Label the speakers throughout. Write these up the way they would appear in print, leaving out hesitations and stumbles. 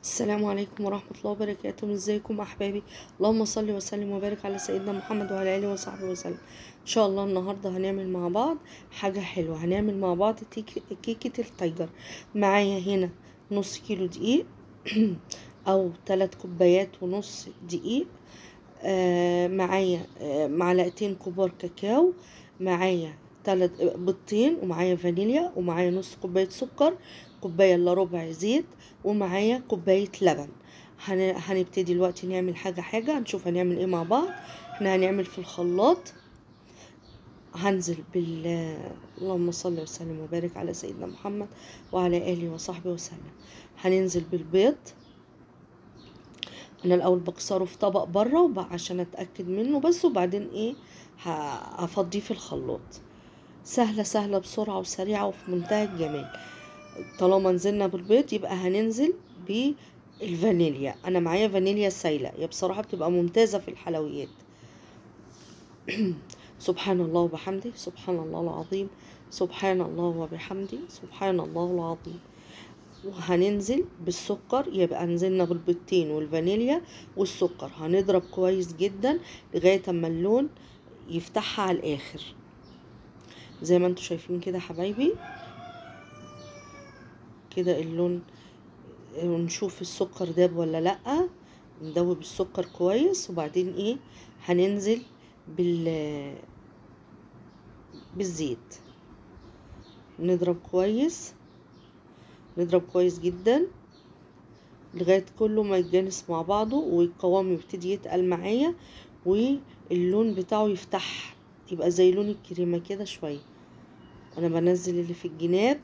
Speaker 1: السلام عليكم ورحمة الله وبركاته. ازيكم احبابي؟ اللهم صل وسلم وبارك على سيدنا محمد وعلى اله وصحبه وسلم. ان شاء الله النهارده هنعمل مع بعض حاجة حلوة، هنعمل مع بعض كيكة ال tiger. معايا هنا نص كيلو دقيق او 3 كوبايات ونص دقيق، معايا معلقتين كبار كاكاو، معايا 3 بيضتين، ومعايا فانيليا، ومعايا نص كوباية سكر، كوباية الا ربع زيت، ومعايا كوباية لبن. هنبتدي دلوقتي نعمل حاجة حاجة، هنشوف هنعمل ايه مع بعض. احنا هنعمل في الخلاط، هنزل بال اللهم صل وسلم وبارك على سيدنا محمد وعلى اله وصحبه وسلم. هننزل بالبيض، انا الاول بكسره في طبق بره عشان اتاكد منه بس، وبعدين ايه هفضيه في الخلاط. سهلة سهلة بسرعة وسريعة وفي منتهى الجمال. طالما نزلنا بالبيض يبقى هننزل بالفانيليا. انا معايا فانيليا سايله، هي بصراحة بتبقى ممتازة في الحلويات. سبحان الله وبحمده، سبحان الله العظيم، سبحان الله وبحمده، سبحان الله العظيم. وهننزل بالسكر، يبقى نزلنا بالبيضتين والفانيليا والسكر. هنضرب كويس جدا لغاية اما اللون يفتحها على الاخر، زي ما انتوا شايفين كده حبايبي كده اللون. ونشوف السكر داب ولا لا، ندوب السكر كويس، وبعدين ايه هننزل بالزيت. نضرب كويس، نضرب كويس جدا لغاية كله ما يتجانس مع بعضه، والقوام يبتدي يتقل معايا، واللون بتاعه يفتح، يبقى زي لون الكريمة كده شوية. انا بنزل اللي في الجناب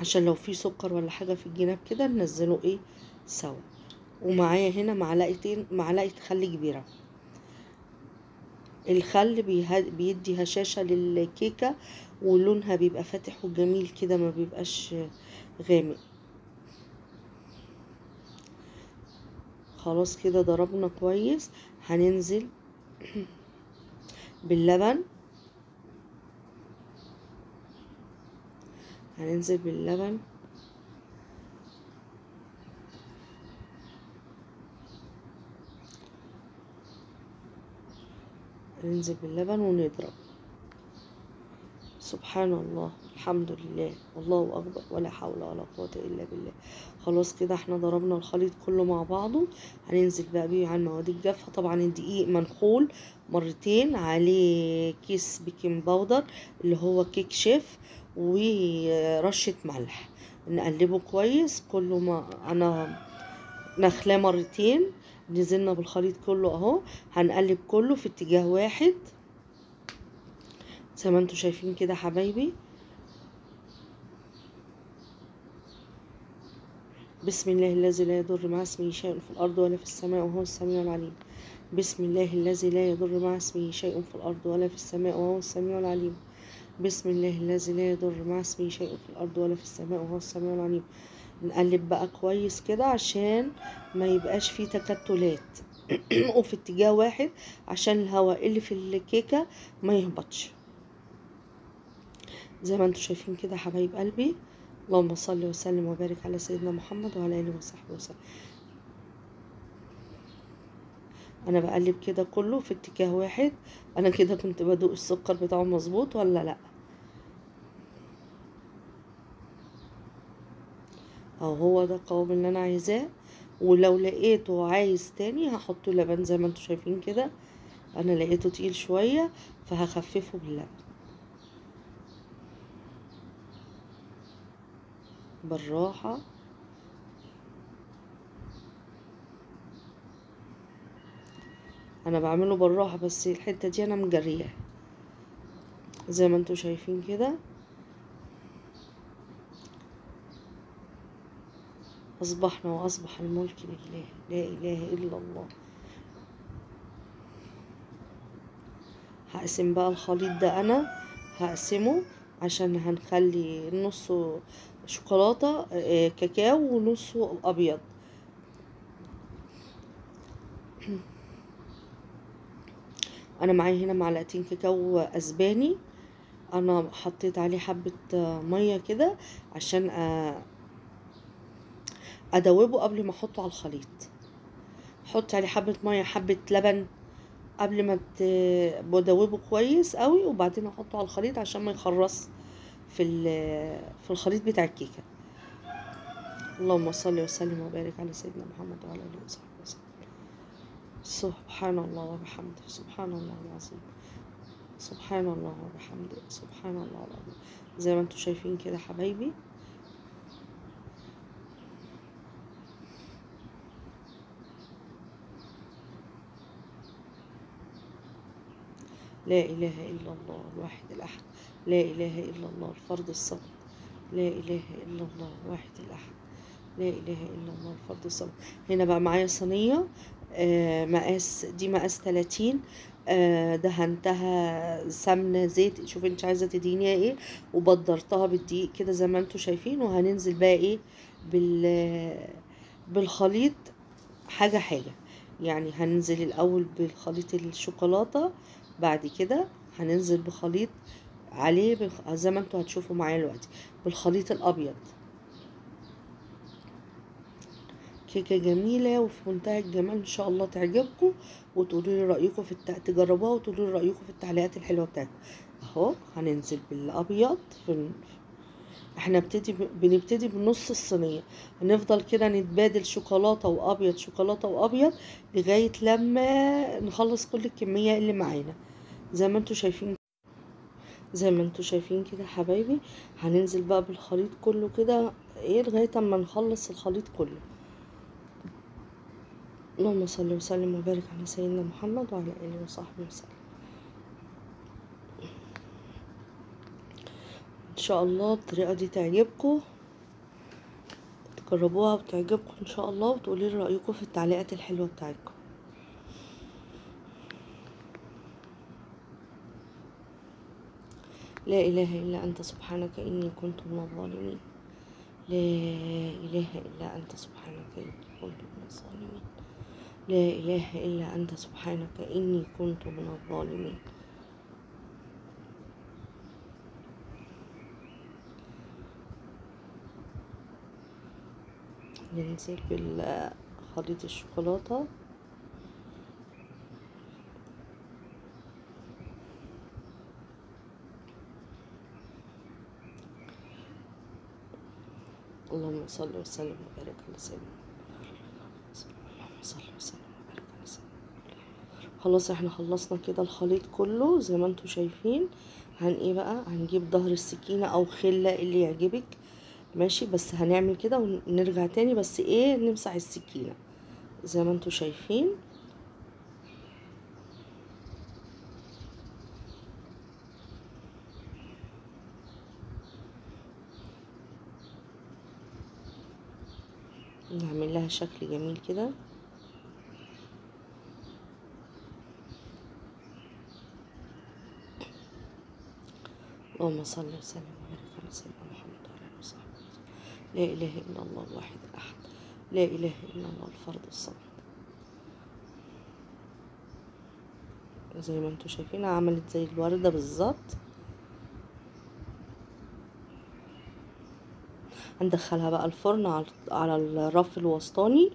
Speaker 1: عشان لو في سكر ولا حاجة في الجناب كده ننزله ايه سوا. ومعايا هنا معلقه خل كبيرة. الخل بيدي هشاشة للكيكه، ولونها بيبقى فاتح وجميل كده، ما بيبقاش غامق. خلاص كده ضربنا كويس. هننزل باللبن، هننزل باللبن هننزل باللبن ونضرب. سبحان الله، الحمد لله، الله اكبر، ولا حول ولا قوة الا بالله. خلاص كده احنا ضربنا الخليط كله مع بعضه. هننزل بقى بيه على المواد الجافه. طبعا الدقيق منخول مرتين، عليه كيس baking powder اللي هو كيك شيف، ورشه ملح. نقلبه كويس كله، ما انا نخلاه مرتين. نزلنا بالخليط كله اهو، هنقلب كله في اتجاه واحد زي ما انتوا شايفين كده حبايبي. بسم الله الذي لا يضر مع اسمه شيء في الارض ولا في السماء وهو السميع العليم. بسم الله الذي لا يضر مع اسمه شيء في الارض ولا في السماء وهو السميع العليم. بسم الله الذي لا يضر مع اسمه شيء في الارض ولا في السماء وهو السميع العليم. نقلب بقى كويس كده عشان ما يبقاش فيه تكتلات وفي اتجاه واحد، عشان الهواء اللي في الكيكه ما يهبطش. زي ما انتوا شايفين كده حبايب قلبي. اللهم صل وسلم وبارك على سيدنا محمد وعلى اله وصحبه وسلم. انا بقلب كده كله في اتجاه واحد. انا كده كنت بدوق السكر بتاعه مظبوط ولا لا. اهو هو ده القوام اللي انا عايزاه. ولو لقيته عايز تاني هحطه لبن زي ما انتوا شايفين كده. انا لقيته تقيل شوية فهخففه باللبن بالراحة. انا بعمله بالراحة، بس الحتة دي انا مجريها زي ما انتوا شايفين كده. اصبحنا واصبح الملك لله، لا اله الا الله. هقسم بقى الخليط ده، انا هقسمه عشان هنخلي نصه شوكولاتة كاكاو ونصه ابيض. انا معايا هنا معلقتين كاكاو اسباني، انا حطيت عليه حبه مية كده عشان ادوبة قبل ما احطه على الخليط. حطي عليه حبه مية حبه لبن قبل ما بدوبه كويس قوي، وبعدين احطه على الخليط عشان ما يخرص في الخليط بتاع الكيكه. اللهم صل وسلم وبارك على سيدنا محمد وعلى اله وصحبه وسلم. سبحان الله وبحمده، سبحان الله العظيم، سبحان الله وبحمده، سبحان الله العظيم. زي ما انتم شايفين كده حبايبي. لا إله إلا الله الواحد الأحد، لا إله إلا الله الفرد الصمد، لا إله إلا الله الواحد الأحد، لا إله إلا الله الفرد الصمد. هنا بقى معايا صينية مقاس، دي مقاس 30، دهنتها سمنة زيت، شوفي انت عايزة تدينيها ايه، وبدرتها بالدقيق كده زي ما انتوا شايفين. وهننزل بقى ايه بالخليط حاجة حاجة، يعني هننزل الأول بالخليط الشوكولاتة، بعد كده هننزل بخليط عليه زي ما انتوا هتشوفوا معايا دلوقتي بالخليط الابيض. كيكة جميلة وفي منتهى الجمال، ان شاء الله تعجبكم وتقولوا لي رايكم في تجربوها وتقولوا لي رايكم في التعليقات الحلوة بتاعتكم. اهو هننزل بالابيض احنا بنبتدي بنص الصينية، هنفضل كده نتبادل شوكولاتة وابيض شوكولاتة وابيض لغاية لما نخلص كل الكمية اللي معانا. زي ما انتوا شايفين، زي ما انتوا شايفين كده حبايبي. هننزل بقى بالخليط كله كده ايه لغاية اما نخلص الخليط كله. اللهم صل وسلم وبارك على سيدنا محمد وعلى اله وصحبه وسلم. ان شاء الله الطريقة دي تعجبكم، تجربوها وتعجبكم ان شاء الله، وتقولي لي رايكم في التعليقات الحلوة بتاعتكم. لا اله الا انت سبحانك اني كنت من الظالمين، لا اله الا انت سبحانك اني كنت من الظالمين، لا اله الا انت سبحانك اني كنت من الظالمين. ننزل بالخليط الشوكولاتة، اللهم صل وسلم وبارك على سيدنا، اللهم صل وسلم وبارك على سيدنا. خلاص احنا خلصنا كده الخليط كله زي ما انتم شايفين. هن ايه بقى، هنجيب ظهر السكينة او خلة اللي يعجبك، ماشي، بس هنعمل كده ونرجع تاني، بس ايه نمسح السكينة زي ما انتم شايفين. نعمل لها شكل جميل كده. اللهم صل وسلم وبارك على سيدنا محمد وعلى اله وصحبه وسلم. لا اله الا الله الواحد الاحد، لا اله الا الله الفرد الصمد. زي ما انتم شايفين عملت زي الورده بالظبط. هندخلها بقى الفرن على الرف الوسطاني،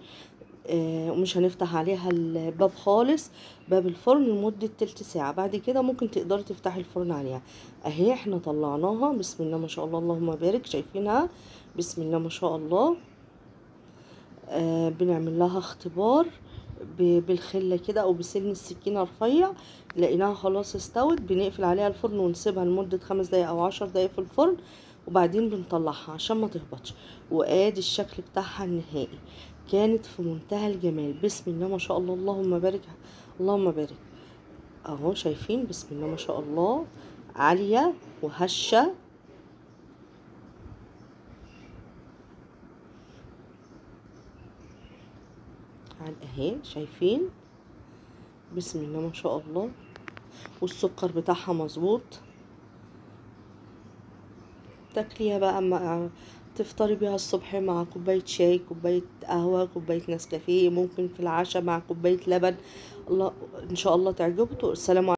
Speaker 1: ومش هنفتح عليها الباب خالص، باب الفرن لمدة تلت ساعة. بعد كده ممكن تقدري تفتحي الفرن عليها. اهي احنا طلعناها، بسم الله ما شاء الله، اللهم بارك، شايفينها بسم الله ما شاء الله. بنعمل لها اختبار بالخلة كده او بسن السكينة رفيع، لقيناها خلاص استوت بنقفل عليها الفرن ونسيبها لمدة 5 دقايق او 10 دقايق في الفرن، وبعدين بنطلعها عشان ما تهبطش. وادي الشكل بتاعها النهائي، كانت في منتهى الجمال، بسم الله ما شاء الله، اللهم بارك اللهم بارك. اهو شايفين بسم الله ما شاء الله، عالية وهشة. اهي شايفين بسم الله ما شاء الله، والسكر بتاعها مظبوط. تاكليها بقى مع تفطري بيها الصبح مع كوباية شاي، كوباية قهوة، كوباية نسكافيه، ممكن في العشاء مع كوباية لبن. الله ان شاء الله تعجبكم. السلام عليكم.